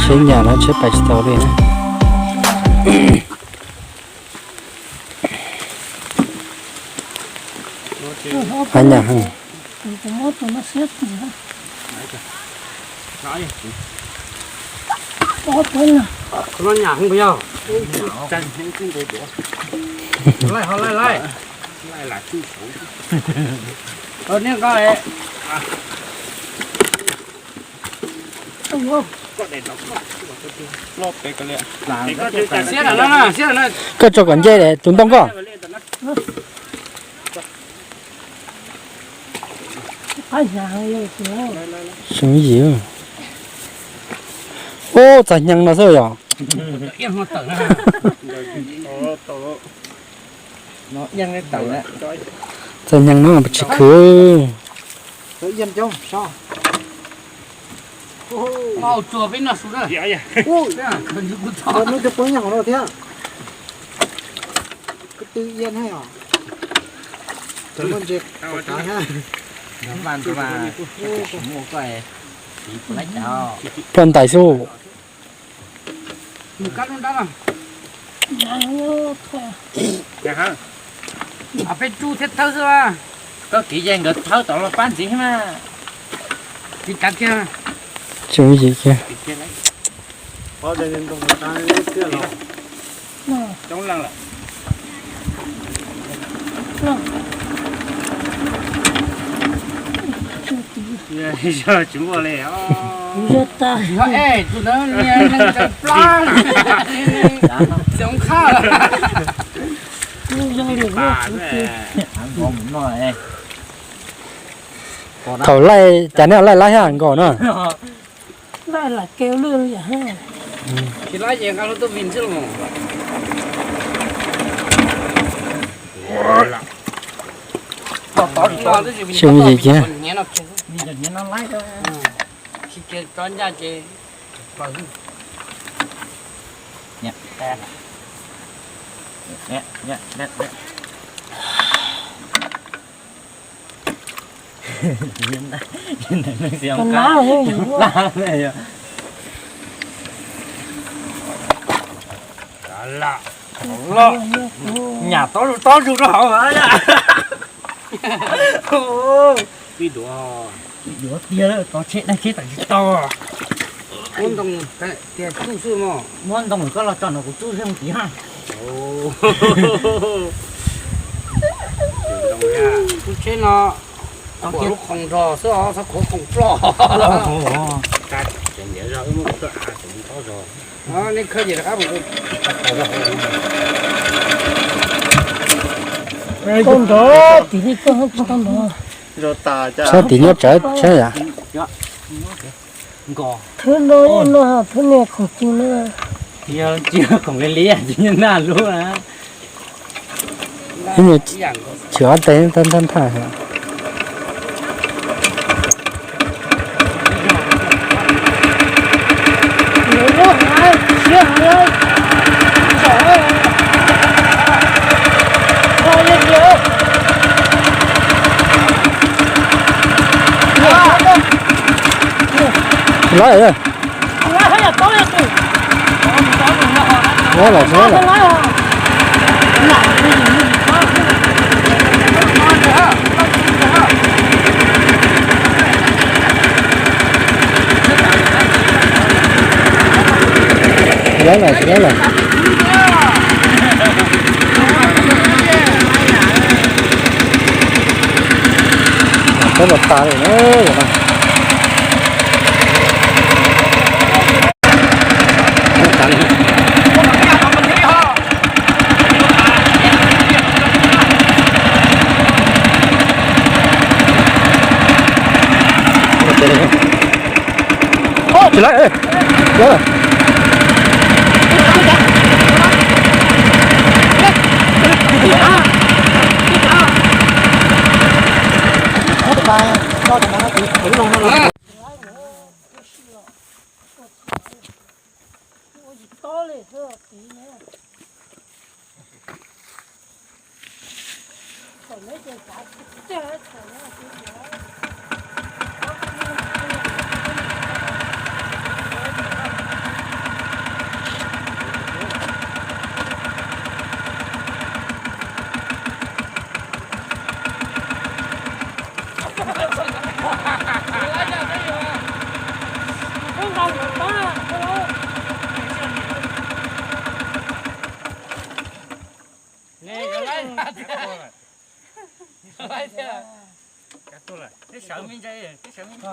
Tsheb nyas no tsheb pais tsis tau li. Hab nyas heev. Koj tso kom nce tus ntoo koj. Xyoo yim. Ub, txaig nyeeg no xwb yom. Txaig nyeeg no tsis khwv. Rau ntais xwb. Peb tsuj thiab thawb xwb. Koj kiv yeej nkawd thawb tau los pab ntxiv mas. Tsis yim kiag. Tsis muaj li. Tus ntawd niag neeg plab, xyoo qhaj. Thaum laij cas nej laij laib thiab nkaus no. Tsis laib ces nqa lub tuj vim xwb los. Xyoo yim kiag. Nyam tob zug tob zug rau hauv. Duav tiag, tso tsheb daig tsheb tawm tsis tau. Muab ntoo, tias tsuj xwb mog. Muab ntoo koj los tso no kuv tsuj xwb mus tim hab. Tsuj tsheb no, lub khoom nrog xwb os, txhob khuav khoom ploj. Koj nrov tim li koj tau nrov. Sab tim nyob tsawv tsheb yom. Thwb no no, thwb niag khoom cim no. Yog tsis khoom li li tsis naj lub na. Ib niag chwv ob teg thaj thaj. Lawm, lawm, lawm. Lawm, lawm, lawm. Peb los tas li na. Tsis laib, laib. Twb sawv me ntse, twb sawv me ntse.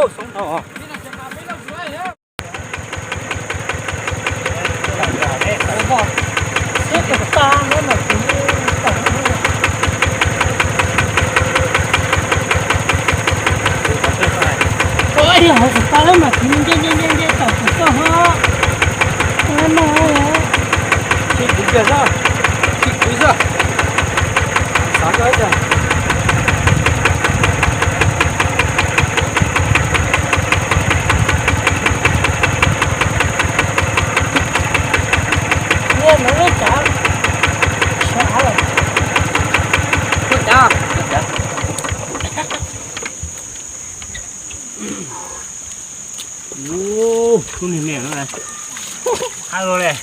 Los txog ntua no ces Ua li hauv kuv tau lawm mas kuv nce nce nce nce tom kuv txoj hov. Tsis kwv kiag zog, tsis kwv zog. Xav koj ib tag. Ua lawv lub cav sov av lawm. Ua cav, ua cav. Ub, lub niag niam no, qab luaj li.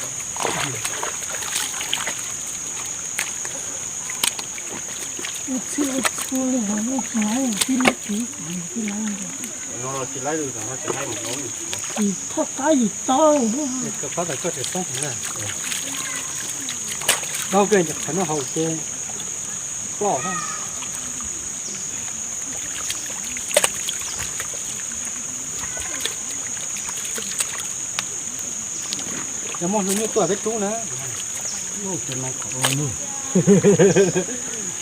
Ua txhij ua txhua li hov, tsis laib tib lub tib, tsis laib. Tsis thoj qab yim tau. Koj qab tas koj tseem poob na. Tau koj qhov no haus ces ploj. Yog muaj hlua nyuj tuaj peb rub na.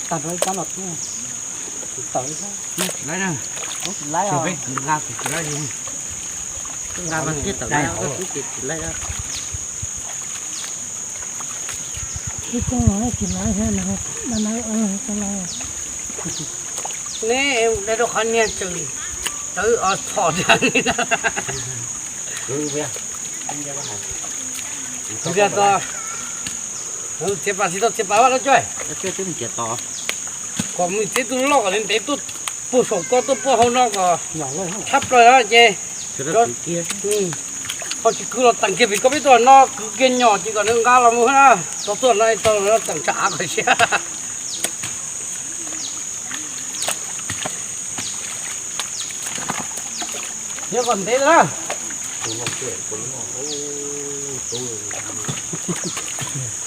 Tag nrho ib rab no rub. Kuv tawm ib rab. Tsis laib na. Tsis laib os. Peb kwv nqa kuv tsis laib li. Nqa mas kiag tawm laib, koj kwv ces tsis laib. Ib tug tsis laib thiab na, na na tau laib. Neb dai rau qhov niag tseem tawv os thom dheev li na. Kuv tias tau. Txiav pas tsis tau txiav pas vaj lawm coj. Kom mus txiav tus loj kom ntev ntev tuaj puag saum ko tuaj puag hauv no kom tshab plaws no ces ho tsis kwv los teem kiag vim koj peb tuaj no kwv kiag nyom ces kom nws nqa los mus na. Tau tuaj no tau tseem tsam av kom siab. Nyob kom ntev na.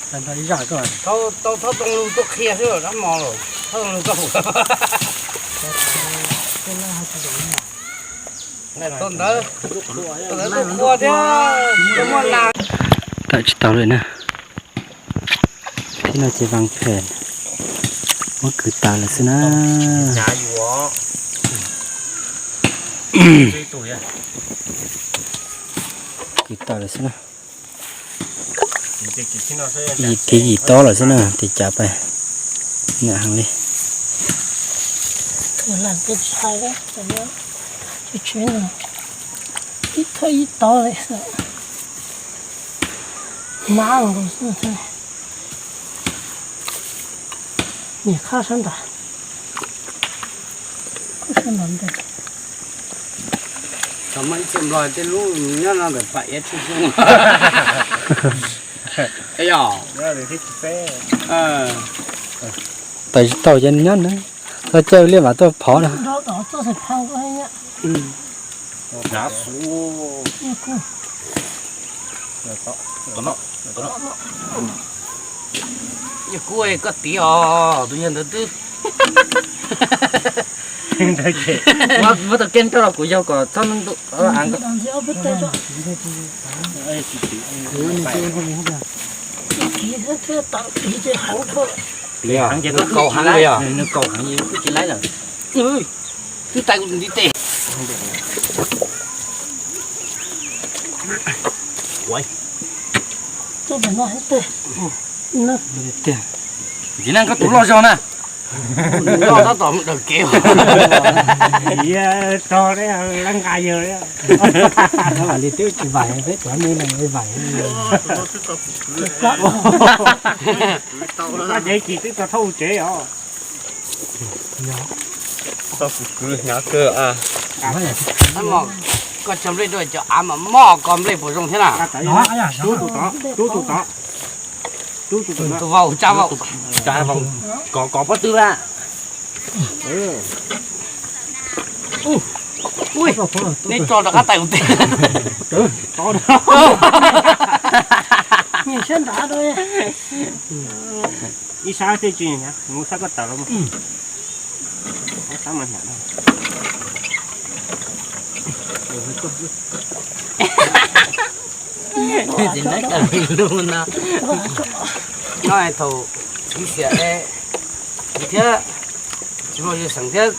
Tau thaub tooj lug tuaj qhia xwb dab mos lawm, thaub tooj lug tuaj. Tau ntawd, tau ntawd tuaj qhua thiab, muaj nas. Tawm tsis tau lawm na. Thiab no ces vas phem, muab kwv tawm lawm xwb na. Kwv tawm lawm xwb na. Yim tiv yim tob lawm xwb na, tiv cav pais nyam heev li. Ib thawj ib tob li xwb. Nab nkaus xwb thiab. Niam khab sab nrad. Khab sab nrad ntev. Thaum muaj ib txhia nplog tej lub nyob no ntawm pam iav tsheej xyoo. Yog. Tawm tsis tau ces nyob na, txhob caij liaj vam tuaj phov na. Yawg Kub, koj tiv os, tus yawg ntawd twb muab tau kev nroj los kuv yau kom txhob ntuj. Nws kaus heev li os, nws kaus heev li kuj tsis laib lawm. Twb tais kuv ntiv tes. Ntxiv na, koj tus loj zog na. Loj tab tom mus daws kev. Tog lab nqa yawg li. Vam li twb tsis vaim peb cov me no vaim. Koj cev kis twb tau thaub tsev os. Koj tso nplej rau cov av mas moj ko nplej puas zoo thiab na. Rub tus tod, rub tus tod. Tus vau, tsa vau. Kov, kov pob tw lawm. Ui, neb tso rov qab tais kuv tes. Nyiam siab nrad. Ib sab tej tsis mus sab koj tawm los. Tsis nab kaw lug no. No thaum txiv xiam thiab tsis muaj yus xeem thiab,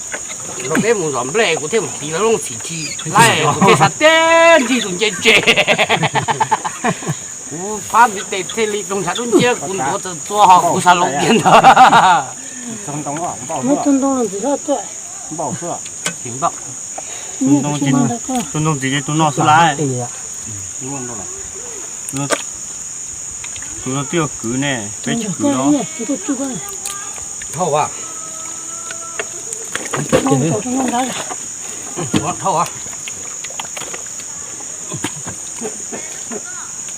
los peb mus zom nplej kuv thiaj mus tiv lawv looj txhim tsis laij kuv thiaj sab teb nrig tus nce tsev. Kuv pab ntiv tes thiaj li rau ntshav dub nciab kuv ntuav txawm txua ho kuv sa loo tiag ntag. Tus ntoo ntxiv ces tus no xwb lawm. Tus no twb yog kwv ne, peb tsis kwv los. Dhau as. Dhau as.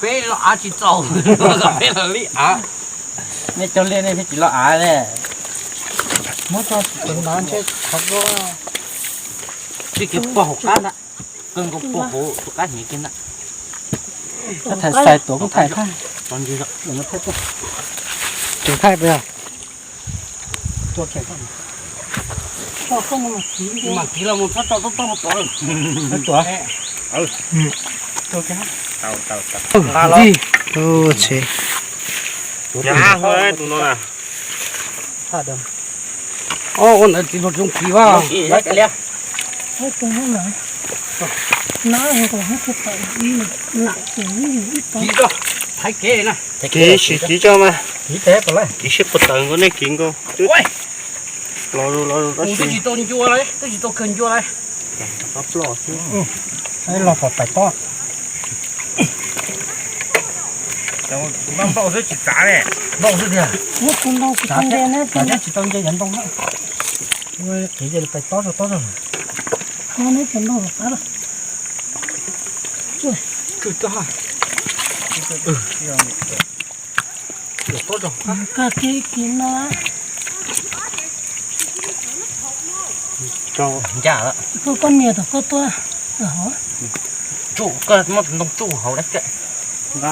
Peb los av tsis txaus, peb los li av. Nej cog liaj nej thiaj tsis los av ne. Muab tso tus nrad ntshe qhov koj. Tsis kiag pog hauv qab ntag. Kawg nkaus pog hauv tus qab hniav kiag ntag. Thaij xais tuav koj thaij thaij. Tseem thaij puas yog? Mas tiv los mus txhob tso toj toj tuav. Tuav. Ntxig. Tus no na. Ua ntawd tsis luag tsoom kis vaj. Kis tso, thaiv kev na. Kis sim kis tso mas. Kis sib puag tawm nkaus nej kis nkaus. Los los los. Twb tsis tau ncua li, twb tsis tau kawg ncua li. Los kom pais tob. Npau xwb tsis txav ne. Npau xwb tiag. Nyob tus ntoo tsis tau nce na, tsis tau nce cov ntoo na. Qiv cia li pais tob zog tob zog. Neb cov ntoo qab lawm. Tsw tob. Tob zog. Koj kiv kiv no. Ncaj lawm. Koj, koj nias tom koj tuaj. Tsuj, koj muab ntoo tsuj hauv dab tsi. Koj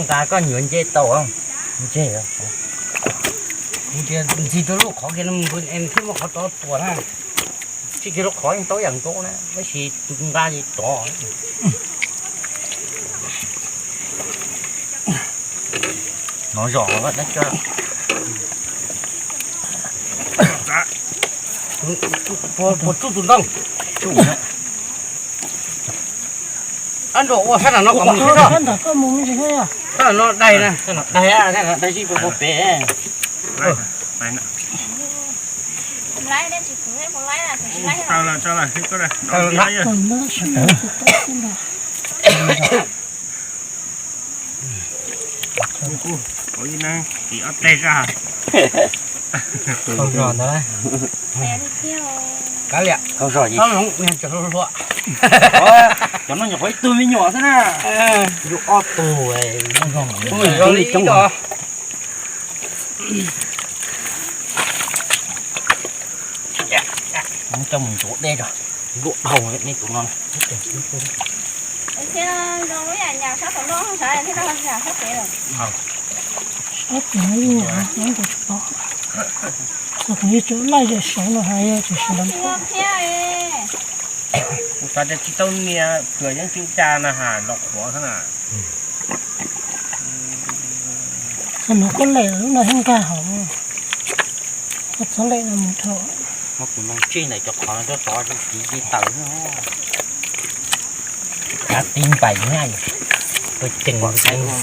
nqa koj nyuam nce tau. Nce. Kuv tias ntxig rau lub qhov kiag no mus, thiab muab qhov rov tuas na. Tsis kiag lub qhov yeej tau ib yam nkaus na, tab sis tus nqa li rov. No zom dab tsi. Puas tsuj tus ntoo? Ab, nrog ua sab nram no kom mus xwb. Sab nram no dai na, dai, dai zib puag pem. Ib neeg tiv ob teg zaj. Qhov zog ntawd. Kav liam, qhov zog txhob hloov, cov no nyuam qhuav ib tug me nyuam xwb na. Yus ob tug. Coj mus ntxuav dej tso. Luaj dhau nej tus no. Sab pem no yeej nyam, sab pem no yeej nyam. Txog kuv yeej tsis laij ze saud no hais tsis sawv daws. Kuv xav tias tsis tau nias kawm yeej tsis ua cas na has los qhuav xwb na. Txog no koj lem lub no yeej nkag hauv. Koj txhob lem no mus dhau. Muab tus ntoo tsij ntawm cov qhov no rau tod, tiv tiv taws xwb. Kav tib npaim nyaj, koj ceev xav.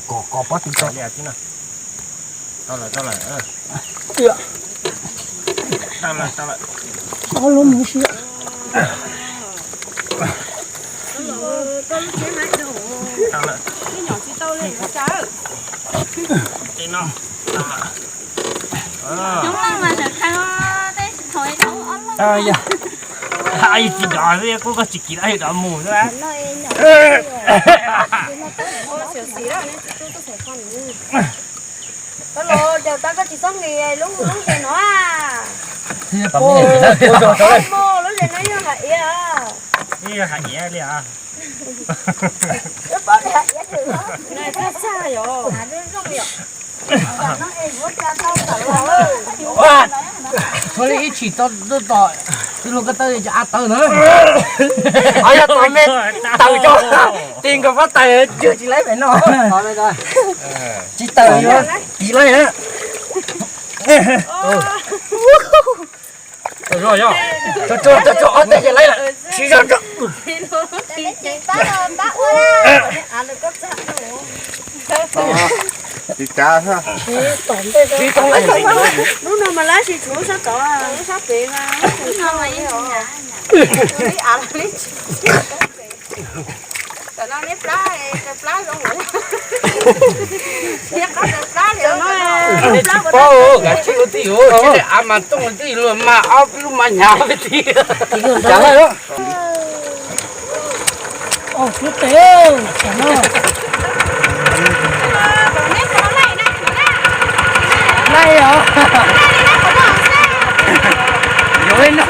Kom, kom pob tw tso. Tau lawm, tau lawm. Tau lawm, tau lawm. Ob lub mus si. Tau lawm. Ces no, tau lawm. Coob leej mas tseem qhia tej thaum ub. Yog tsis dov xwb, kuv koj tsis kim lawm dov mus xwb. Tau los, cas tab koj tsis txhob nqis lub lub ze no a? Lub ze no yog hav iav. Hav iav li a. Txaj txaj yom. Tshuav li ib tshim tau tom tij laug ko taw cov av tawv na. Qhov yog tom me taws tso, tis nkaus pob taws cuag tsis laib pem no. Tsis taws yuav kiv laij na. Tsuag tsuag ob teg ces laib lawm, siv zog tso. Lub no mas lab tsis tshuav lub sab tod, lub sab pem mas. Tam no neb plab, plab zoo. Neb tsis paub, kav tsij ua tij, tsib daim av mas tooj tij, luag mas ob peb lub mas hnyav peb tij. Lub tes, tam no. Laij os. Yuav ib no.